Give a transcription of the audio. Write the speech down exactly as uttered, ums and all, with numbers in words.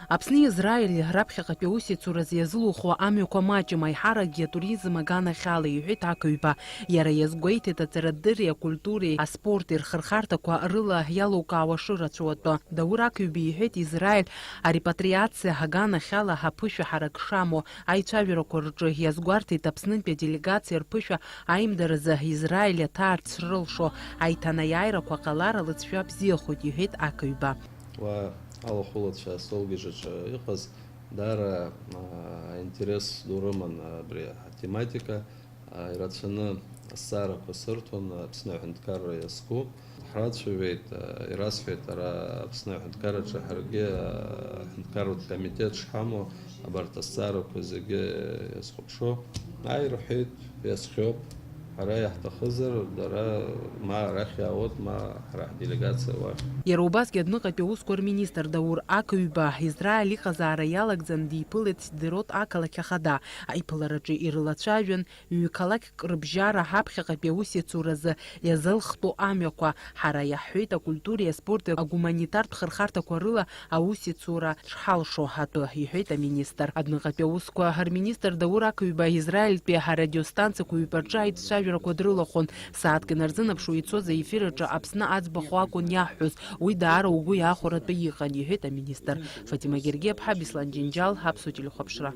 Аԥсни Израили раԥхьаҟатәи аусеицуразы иазылухуа амҩақәа маҷым, аиҳаракгьы атуризм аганахьала, иҳәеит Ақыҩба. Иара иазгәеиҭеит аҵарадырреи акультуреи аспорти рхырхарҭақәа рыла иалукаауа шырацәоу атәы. Даур Ақыҩба иҳәеит, Израиль арепатриациа аганахьала аԥышәа ҳарак шамоу аицәажәарақәа рҿы иазгәарҭеит Аԥснынтәи аделегациа рԥышәа аимдаразы Израиль аҭаарц шрылшо аиҭанаиааирақәа ҟалар алыҵшәа бзиахоит, иҳәеит Ақыҩба. Уа алахәылацәа асолгьежаҿы иҟаз даара, аа, интерес ду рыман абри атематика. Аа, ирацәаны азҵаарақәа сырҭон Аԥсны аҳәынҭқарра иазку. Ҳрацәажәеит, аа, ирасҳәеит, ара Аԥсны аҳәынҭқарраҿы ҳаргьы, аа, аҳәынҭқарратә комитет шҳамоу абарҭ азҵаарақәа зегьы иазхәаԥшуа. Ааи, рҳәеит, иазхиоуп. Ҳара иаҳҭахызар, дара ма арахь иаауеит, ма ҳара ҳделегациа уахь. Иара убасгьы адәныҟатәи аусқәа рминистр Даур Ақыҩба Израиль иҟазаара иалагӡаны диԥылеит Сдерот ақалақь ахада. Аиԥылараҿы ирылацәажәан, ҩ-қалақьк рыбжьара ҳаԥхьаҟатәи аусеицуразы иазылхтәу амҩақәа. Ҳара иаҳҳәеит акультуреи аспорти агуманитартә хырхарҭақәа рыла аусеицура шҳалшо атәы, иҳәеит аминистр. Адәныҟатәи аусқәа рминистр Даур Ақыҩба Израильтәи арадиостанциақәа ҩба рҿы аицәажәарақәа дрылахәын. Сааҭк инарзынаԥшуа ицоз аефир аҿы Аԥсны аӡбахә акәын иаҳҳәоз, уи даара угәы иаахәаратәы иҟан, иҳәеит аминистр. Фатима Гергиаԥҳа, Беслан Џьынџьал, Аԥсуа телехәаԥшра.